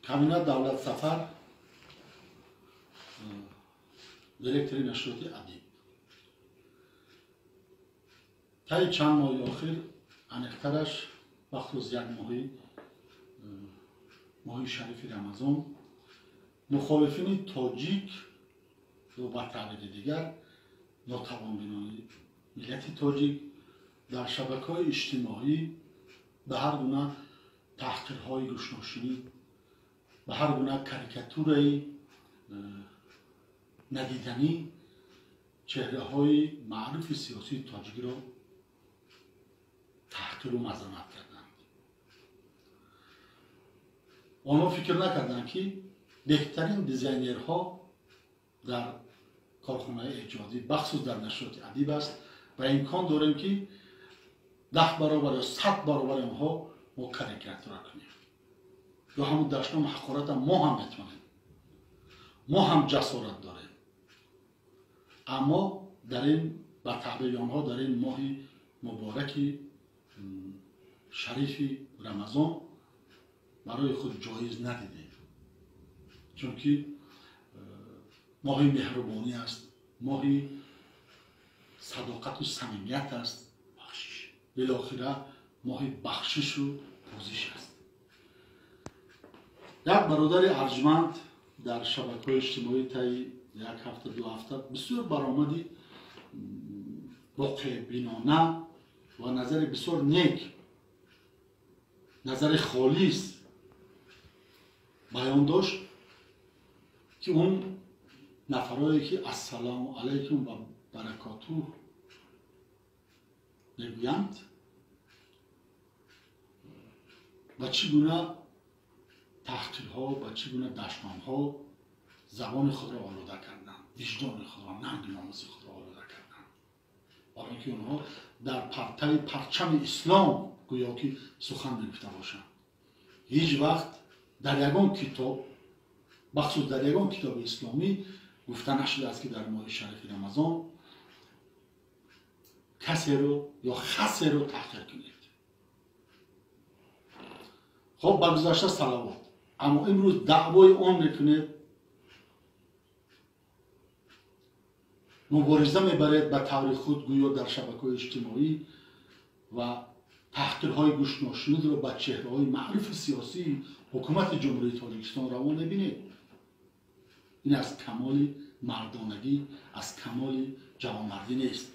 Камина Давлатсафар, директори нашриёти Адиб. Таи чанд моҳи охир, аниқтараш бахусус як моҳи шарифи Рамазон, мухолифини тоҷик ё ба таъбири дигар нотавонбинони миллати тоҷик дар шабакаҳои иҷтимоӣ ба ҳар гуна таҳқирҳои гӯшношинӣ, ба ҳар гуна карикатураи надиданӣ чеҳраҳои маъруфи сиёсии тоҷикиро таҳқиру мазаммат карданд. Онҳо фикр накарданд, ки беҳтарин дизайнерҳо дар корхонаи эҷодӣ, бахусус дар нашриёти Адиб аст ва имкон дорем, ки 10 баробар ё 100 баробари онҳо мо карикатура кунем ё ҳамун дашном ҳақората мо ҳам метавонем, мо ҳам ҷасорат дорем. Аммо дар ин, ба таъбири онҳо, дар ин моҳи мубораки шарифи Рамазон барои худ ҷоиз надидем, чунки моҳи меҳрубонӣ аст, моҳи садоқату самимият аст, билохира моҳи бахшишу пӯзиш аст. Як бародари арҷманд дар шабакаҳои иҷтимоӣ таи як ҳафта, 2 ҳафта бисёр баромади воқеъбинона ва назари бисёр нек, назари холис баён дошт, ки он нафарое ки ассалому алайкум ва баракотуҳ мегӯянд ба чӣ гуна таҳқирҳо, ба чӣ гуна дашномҳо забони худро олуда карданд, виҷдони худро, нанги номуси худро олуда карданд, барои ки онҳо дар партави парчами ислом гӯё ки сухан мегуфта бошанд. Ҳеҷ вақт дар ягон китоб, бахусус дар ягон китоби исломӣ гуфта нашудааст, ки дар моҳи шарифи Рамазон касеро ё хасеро таҳқир кунед. Хоб, ба гузашта салавот, аммо имрӯз даъвои он мекунед, мубориза мебаред ба таври худ гӯё дар шабакаҳои иҷтимоӣ ва таҳқирҳои гӯшношунидро ба чеҳраҳои маъруфи сиёсии ҳукумати Ҷумҳурии Тоҷикистон равон мебинед. Ин аз камоли мардонагӣ, аз камоли ҷавонмардӣ нест.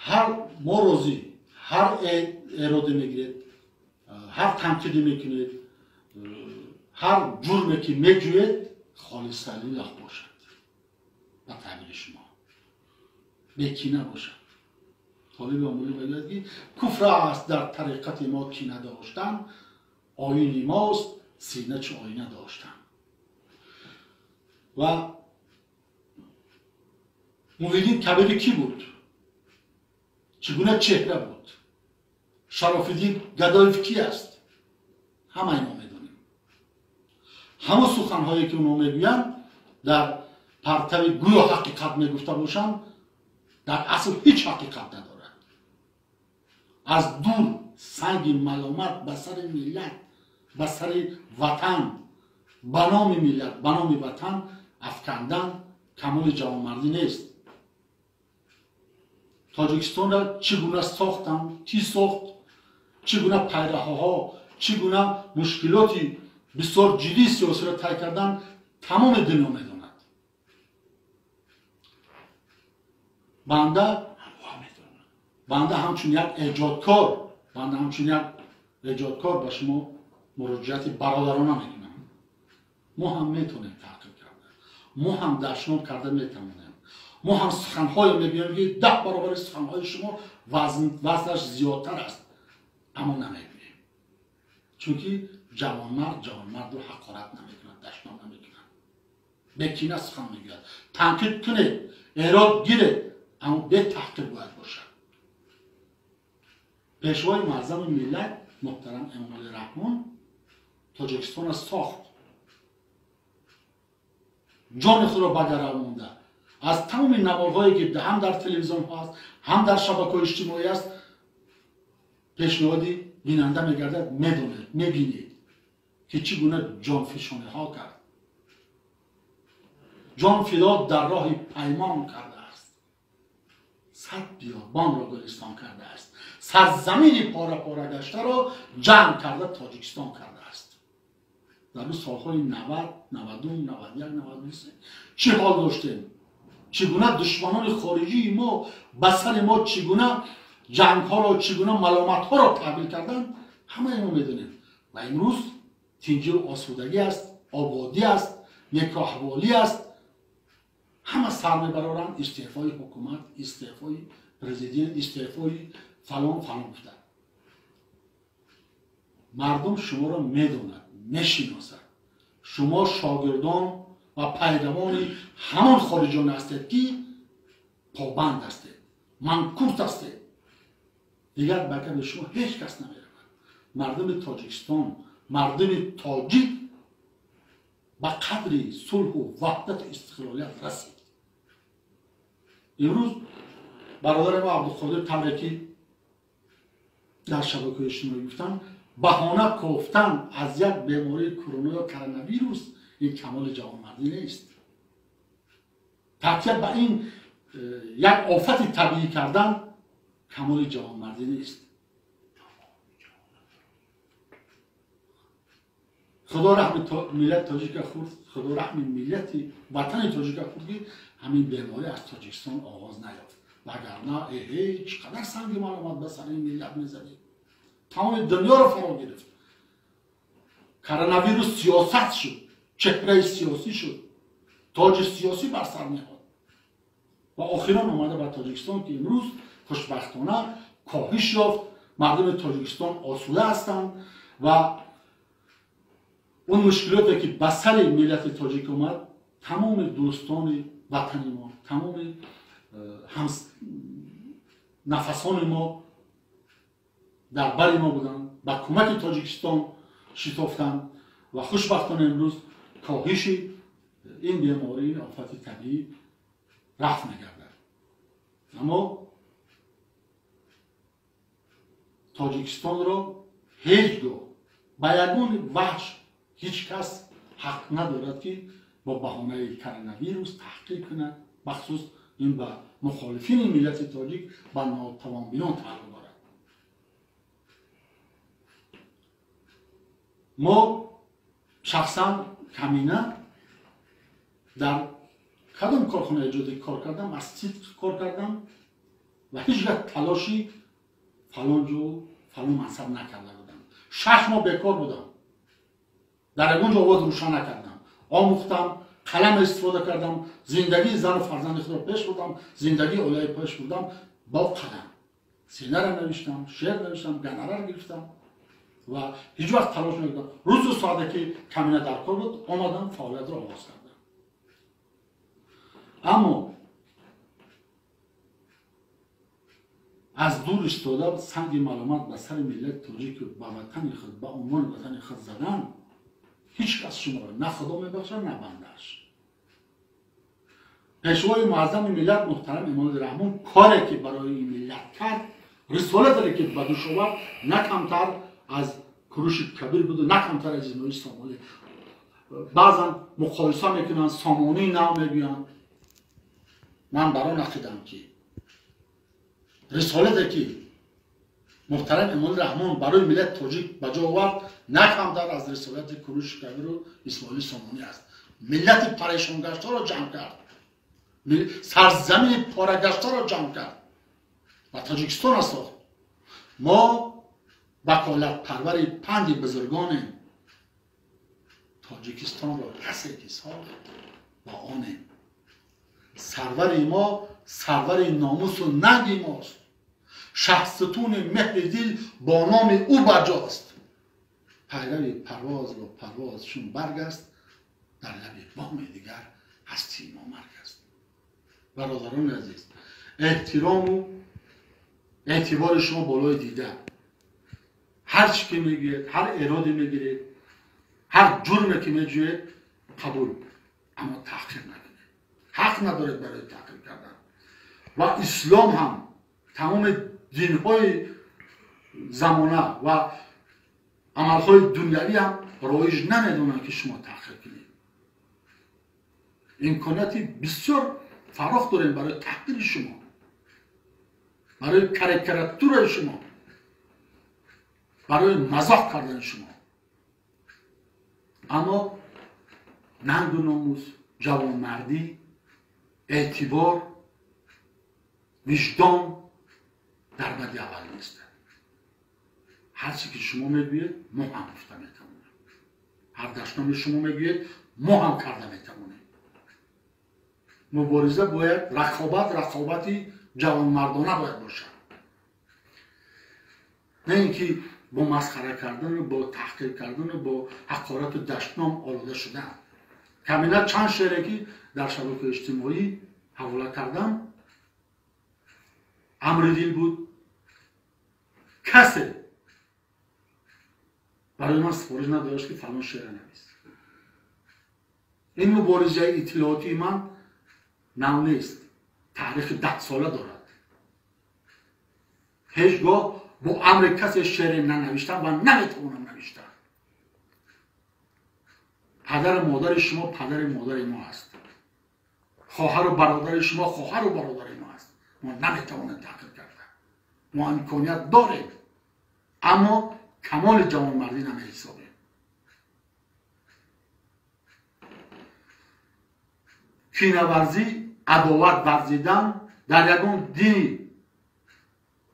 Ҳар мо розӣ, ҳар эроде мегиред, ҳар танқиде мекунед, ҳар ҷурме ки меҷӯед, холиса лиллаҳ бошад, ба таъбири шумо бекина бошад. Толиби Омулӣ мегӯяд, ки куфр аст дар тариқати мо кина доштан, оини мост сина чу оина доштан. Ва Муҳиддин Кабирӣ кӣ буд? Чӣ гуна чеҳра буд? Шарофиддин Гадоев кӣ аст? Ҳамаи мо медонем. Ҳамон суханҳое ки онҳо мегӯянд дар партави гӯё ҳақиқат мегуфта бошанд, дар асл ҳеҷ ҳақиқат надорад. Аз дур санги маломат ба сари миллат, ба сари ватан, ба номи миллат, ба номи ватан афкандан камоли ҷавонмардӣ нест. Тоҷикистонро чӣ гуна сохтанд, кӣ сохт, чӣ гуна пайраҳаҳо, чӣ гуна мушкилоти бисёр ҷиддии сиёсиро тай кардан тамоми дунё медонад. Банда ҳамчун як эҷодкор, банда ҳамчун як эҷодкор ба шумо муроҷиати бародарона мекунам. Мо ҳам метавонем таҳқир карда, мо ҳам дашном карда метавонем, мо ҳам суханҳое мегӯем, ки 10 баробари суханҳои шумо вазнаш зиёдтар аст, аммо намегӯем, чунки ҷавонмард ҷавонмардро ҳақорат намекунад, дашном намекунад, бекина сухан мегӯяд. Танқид кунед, эрод гиред, аммо бетаҳқир бояд бошад. Пешвои муаззами миллат муҳтарам Эмомалӣ Раҳмон Тоҷикистонро сохт, ҷони худро ба гарав монда. Аз тамоми наворҳое ки ҳам дар телевизионҳо аст, ҳам дар шабакаҳои иҷтимоӣ аст, пешниҳоди бинанда мегардад, медонед, мебинед ки чӣ гуна ҷонфишониҳо кард. Ҷон фидо дар роҳи паймон кардааст, сад биёбонро гулистон кардааст, сарзамини пора-пора гаштаро ҷамъ карда Тоҷикистон кардааст. Дар солҳои 90, 92, 91, 93 чӣ ҳол доштем? Чӣ гуна душманони хориҷии мо ба сари мо чӣ гуна ҷангҳоро, чӣ гуна маломатҳоро таҳвил карданд, ҳамаи мо медонем. Ва имрӯз тинҷию осудагӣ аст, ободӣ аст, некоҳволӣ аст. Ҳама сар мебароранд истеъфои ҳукумат, истеъфои президент, истеъфои фалон фалон гуфта. Мардум шуморо медонад, мешиносад. Шумо шогирдон ва пайравони ҳамон хориҷиён ҳастед, ки побанд ҳастед, манкурт ҳастед. Дигар ба гапи шумо ҳеҷ кас намеравад. Мардуми Тоҷикистон, мардуми тоҷик ба қадри сулҳу ваҳдату истиқлолият расид. Имрӯз бародари мо Абдуқодир тавре ки дар шабакаҳои иҷтимоӣ гуфтанд, баҳона кофтан аз як бемории корона ё коронавирус ин камоли ҷавонмардӣ нест. Такя ба ин як офати табиӣ кардан камоли ҷавонмардӣ нест. Худо раҳми миллати тоҷика хурд, Худо раҳми миллати ватани тоҷика хурд, ки ҳамин беморӣ аз Тоҷикистон оғоз наёфт. Вагарна чӣ қадар санги маломат ба сари ин миллат мезадем. Тамоми дунёро фаро гирифт. Коронавирус сиёсат шуд, чеҳраи сиёсӣ шуд, тоҷи сиёсӣ бар сар ниҳод ва охирон омада ба Тоҷикистон, ки имрӯз хушбахтона коҳиш ёфт. Мардуми Тоҷикистон осуда ҳастанд ва он мушкилоте ки ба сари миллати тоҷик омад, тамоми дӯстони ватани мо, тамоми нафасони мо дар бари мо буданд, ба кӯмаки Тоҷикистон шитофтанд ва хушбахтона имрӯз коҳиши ин беморӣ, ин офати табиӣ рафт мегардад. Аммо Тоҷикистонро ҳеҷ гоҳ ба ягон ваҳш ҳеҷ кас ҳақ надорад, ки бо баҳонаи коронавирус таҳқиқ кунад. Бахусус ин ба мухолифини миллати тоҷик, ба нотавонбинон тааллуқ дорад. Мо шахсан камина дар кадом корхона эҷодӣ кор кардам, аз сидқ кор кардам ва ҳеҷ гоҳ талоши фалон ҷо фалон мансаб накарда будам. 6 моҳ бекор будам, дар ягон ҷо овоз рӯшан накардам. Омӯхтам, қалам истифода кардам, зиндагии зану фарзанди худро пеш бурдам, зиндагии оилаи пеш бурдам бо қалам. Сценария навиштам, шеър навиштам, гонорар гирифтам ва ҳеҷ вақт талош накардам. Рӯзу соате ки камина дар кор буд, омадам фаъолиятро оғоз кардам. Аммо аз дур истода санги маълумот ба сари миллати тоҷику ба ватани худ, ба унвони ватани худ задан, ҳеҷ кас шуморо на Худо мебахшад, на бандааш. Пешвои муаззами миллат муҳтарам Эмомалӣ Раҳмон коре ки барои ин миллат кард, рисолате ки ба дӯш овард, на камтар аз Куруши Кабир буду, на камтар аз Исмоили Сомонӣ. Баъзан муқоиса мекунанд, Сомонӣ нав мегӯянд. Ман бар он ақидам, ки рисолате ки муҳтарам Эмомалӣ Раҳмон барои миллати тоҷик ба ҷо овард, на камтар аз рисолати Куруши Кабиру Исмоили Сомонӣ аст. Миллати парешонгаштаро ҷамъ кард, сарзамини порагаштаро ҷамъ кард ва Тоҷикистонро сохт. Мо ваколатпарвари панди бузургонем. Тоҷикистонро касе ки сохт ба онем. Сарвари мо сарвари номусу нанги мост. Шаҳсутуни меҳри дил бо номи ӯ барҷост. Пайрави парвозро парвоз чун барг аст, дар лаби боми дигар ҳастии мо марг аст. Бародарони азиз, эҳтирому эътибори шумо болои дида. Ҳар чӣ ки мегӯед, ҳар эроде мегиред, ҳар ҷурме ки меҷӯед, қабул, аммо таҳқир накунед. Ҳақ надоред барои таҳқир кардан. Ва ислом ҳам тамоми динҳои замона ва Амалҳои дунявӣ ҳам роиҷ намедонанд, ки шумо таҳқир кунед. Имконияти бисёр фарох дорем барои таҳқири шумо, барои карикатураи шумо, барои мазоқ кардани шумо. Аммо нангу номус, ҷавонмардӣ, эътибор, виҷдон дар бади аввал нестанд. Ҳар чӣ ки шумо мегӯед, мо ҳам гуфта метавонем. Ҳар дашноме шумо мегӯед, мо ҳам карда метавонем. Мубориза бояд рақобат, рақобати ҷавонмардона бояд бошад, на ин ки бо масхара кардану бо таҳқир кардану бо ҳақорату дашном олуда шудан. Камина чанд шеъре ки дар шабакаи иҷтимоӣ ҳавола кардам, амри дил буд. Касе барои ман супориш надошт, ки фалон шеъра навис. Ин муборизаи иттилоотии ман нав нест, таърихи 10 сола дорад. Ҳеҷ гоҳ бо амри касе шеъре нанавиштам ва наметавонам навиштам. Падару модари шумо падари модари мо аст, хоҳару бародари шумо хоҳару бародари мо аст. Мо наметавонем таҳқир карда. Мо имконият дорем, аммо камоли ҷавонмардӣ намеҳисобем. Кинаварзӣ, адоват варзидан дар ягон дини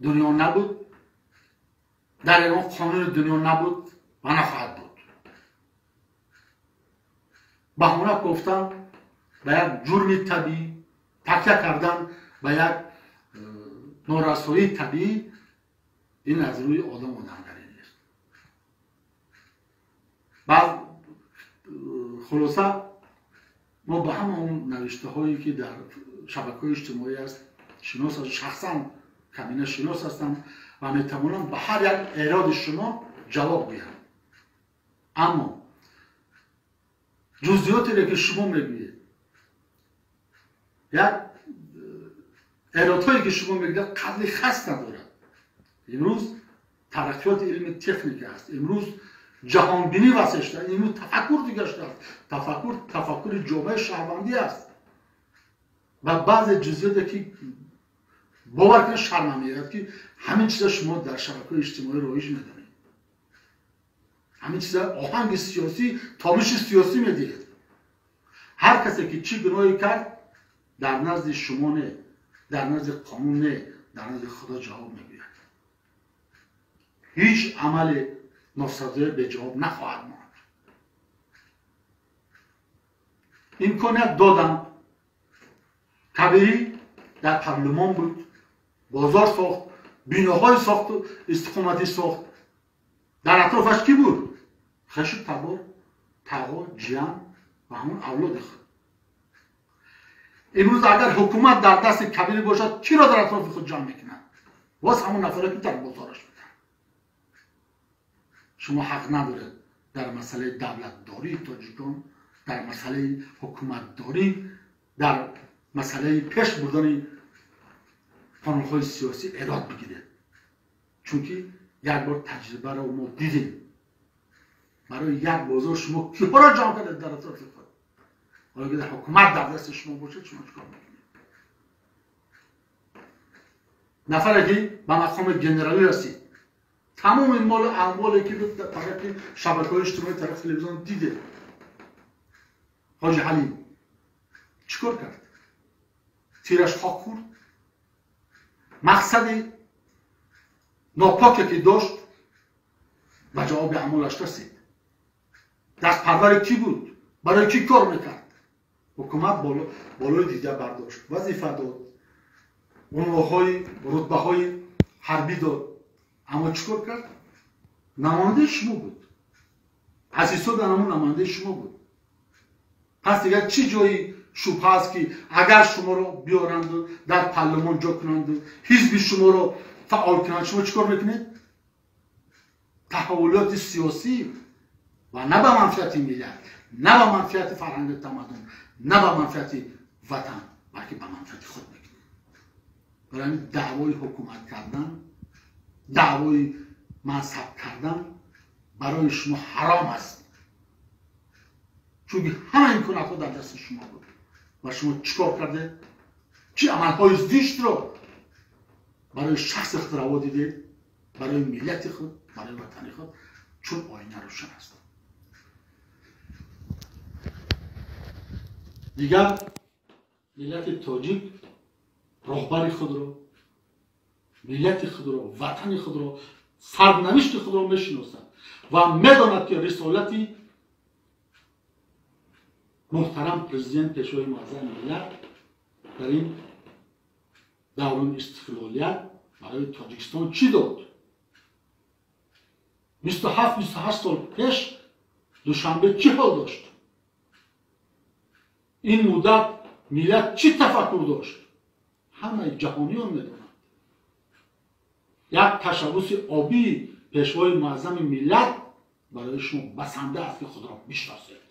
дунё набуд, дар ягон қонуни дунё набуд ва нахоҳад буд. Баҳона кофтан ба як ҷурми табиӣ, такя кардан ба як норасоии табиӣ, ин аз рӯи одам одамгарӣ нест. Баъд, хулоса, мо ба ҳама он навиштаҳое, ки дар шабакаҳои иҷтимоӣ аст, шинос, шахсан камина шинос ҳастам ва метавонам ба ҳар як эроди шумо ҷавоб гӯям. Аммо ҷузъиётере ки шумо мегӯед, як эродҳое ки шумо мегӯед, қадри хас надорад. Имрӯз тараққиёти илми техника аст, имрӯз ҷаҳонбинӣ васеъ шуда, имрӯз тафаккур дигар шудааст. Тафаккур тафаккури ҷомеаи шаҳрвандӣ аст. Ва баъзе ҷузъиёте ки, бовар кунед, шармам меояд, ки ҳамин чиза шумо дар шабакаҳои иҷтимоӣ роиҷ медонед, ҳамин чиза оҳанги сиёсӣ, тобиши сиёсӣ медиҳед. Ҳар касе ки чӣ гуноҳе кард, дар назди шумо не, дар назди қонун не, дар назди Худо ҷавоб мегӯяд. Ҳеҷ амали носазое беҷавоб нахоҳад монд. Имконият додам. Кабирӣ дар парлумон буд, бозор сохт, биноҳои сохту истиқоматӣ сохт. Дар атрофаш кӣ буд? Хешу табор, тағо, ҷиян ва ҳамон авлоди худ. Имрӯз агар ҳукумат дар дасти Кабирӣ бошад, киро дар атрофи худ ҷамъ мекунад? Боз ҳамон нафаре ки дар бозораш буданд. Шумо ҳақ надоред дар масъалаи давлатдории тоҷикон, дар масъалаи ҳукуматдорӣ, дар масъалаи пеш бурдани қонунҳои сиёсӣ эрод бигиред, чунки як бор таҷрибаро мо дидем. Барои як бозор шумо киҳоро ҷамъ кардед дар атрофи худ? Ҳоло ки ҳукумат дар дасти шумо бошад, шумо чикор мекунед? Нафаре ки ба мақоми генералӣ расид, тамоми молу амволе ки тариқи шабакаҳои иҷтимоӣ, тариқи телевизион дидед, Ҳоҷи Ҳалим чӣ кор кард? Тираш хок хӯрд. Мақсади нопоке ки дошт, ба ҷавоби амолаш расид. Дастпарвари кӣ буд? Барои кӣ кор мекард? Ҳукумат болои дида бардошт, вазифа дод, унвонҳои рутбаҳои ҳарбӣ дод. Аммо чӣ кор кард? Намояндаи шумо буд, аз ҳисоби ҳамон намояндаи шумо буд. Пас дигар чӣ ҷои шубҳа аст, ки агар шуморо биёранду дар парлумон ҷо кунанду ҳизби шуморо фаъол кунанд, шумо чӣ кор мекунед? Таҳаввулоти сиёсӣ ва на ба манфиати миллат, на ба манфиати фарҳанги тамаддун, на ба манфиати ватан, балки ба манфиати худ мекунед. Барои ҳамин даъвои ҳукумат кардан, даъвои мансаб кардан барои шумо ҳаром аст, чунки ҳама имконотҳо дар дасти шумо буд ва шумо чӣ кор кардед? Чӣ амалҳои зиштро барои шахси худ раво дидед, барои миллати худ, барои ватани худ, чун оина рӯшан аст. Дигар миллати тоҷик роҳбари худро, миллати худро, ватани худро, сарнавишти худро мешиносад ва медонад, ки рисолати муҳтарам президент, пешвои муаззами миллат дар ин даврони истиқлолият барои Тоҷикистон чӣ дод. 27-28 сол пеш Душанбе чӣ ҳол дошт? Ин муддат миллат чӣ тафаккур дошт? Ҳамаи ҷаҳониён медонанд. Як ташаббуси обии пешвои муаззами миллат барои шумо басанда аст, ки худро бишносед.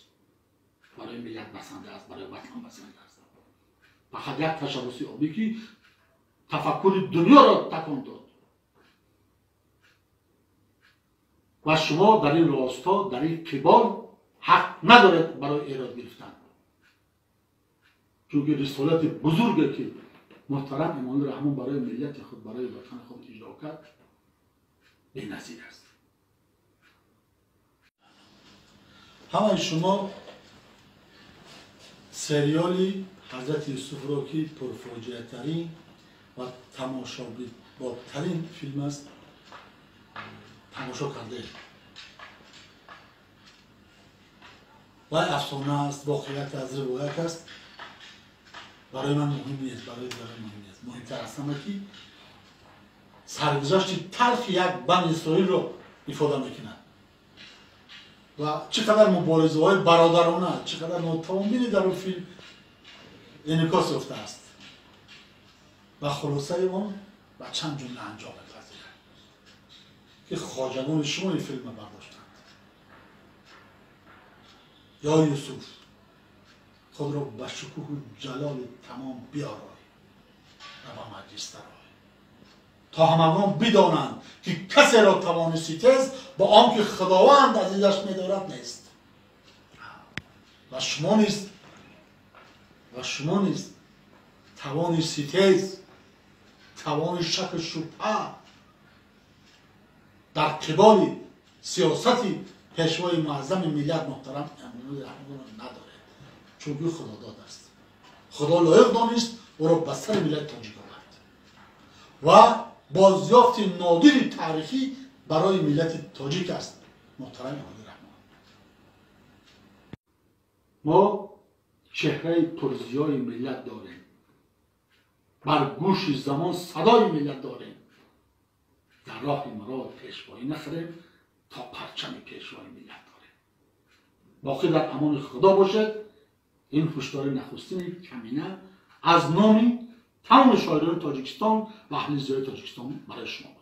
Барои миллат басанда аст, барои ватан басанда аст. Фақат як ташаббуси обӣ, ки тафаккури дунёро такон дод. Ва шумо дар ин росто, дар ин қибол ҳақ надоред барои эрод гирифтан, чунки рисолати бузурге, ки муҳтарам Эмомалӣ Раҳмон барои миллати худ, барои ватани худ иҷро кард, беназир аст. Ҳамаи шумо сериали Ҳазрати Юсуфро, ки пурфоҷиатарин ва тамошоботарин филм аст, тамошо кардаед. Вай афсона аст, воқеият аст, ривоят аст, барои ман муҳим нест, барои дигарон муҳим нест. Муҳимтар аз ҳама, ки саргузашти талхи як бани Исроилро ифода мекунад ва чӣ қадар муборизаҳои бародарона, чӣ қадар нотавонбинӣ дар он филм инъикос ёфтааст ва хулосаи он ба чанд ҷумла анҷом мепазирад, ки хоҷагони шумо ин филмро бардоштанд. Ё Юсуф, худро ба шукӯҳу ҷалоли тамом биёрой ва ба маҷлис дарой, то ҳамагон бидонанд, ки касеро тавони ситез бо он ки Худованд азизаш медорад нест. Ва шумо низ тавони ситез, тавони шаку шубҳа дар қиболи сиёсати пешвои муаззами миллат муҳтарам Эмомалӣ Раҳмонро надоред, чунки Худодод аст. Худо лоиқ донист, ӯро ба сари миллати тоҷик овард ва бозёфти нодири таърихӣ барои миллати тоҷик аст муҳтарам Эмомалӣ Раҳмон. Мо чеҳраи пурзиёи миллат дорем, бар гӯши замон садои миллат дорем. Дар роҳи мурод пешвоӣ нахӯрем, то парчами пешвои миллат дорем. Боқӣ дар амони Худо бошед. Ин ҳушдори нахустини камина аз номи тамоми шоирони Тоҷикистон ва аҳли зиёи Тоҷикистон барои шумо.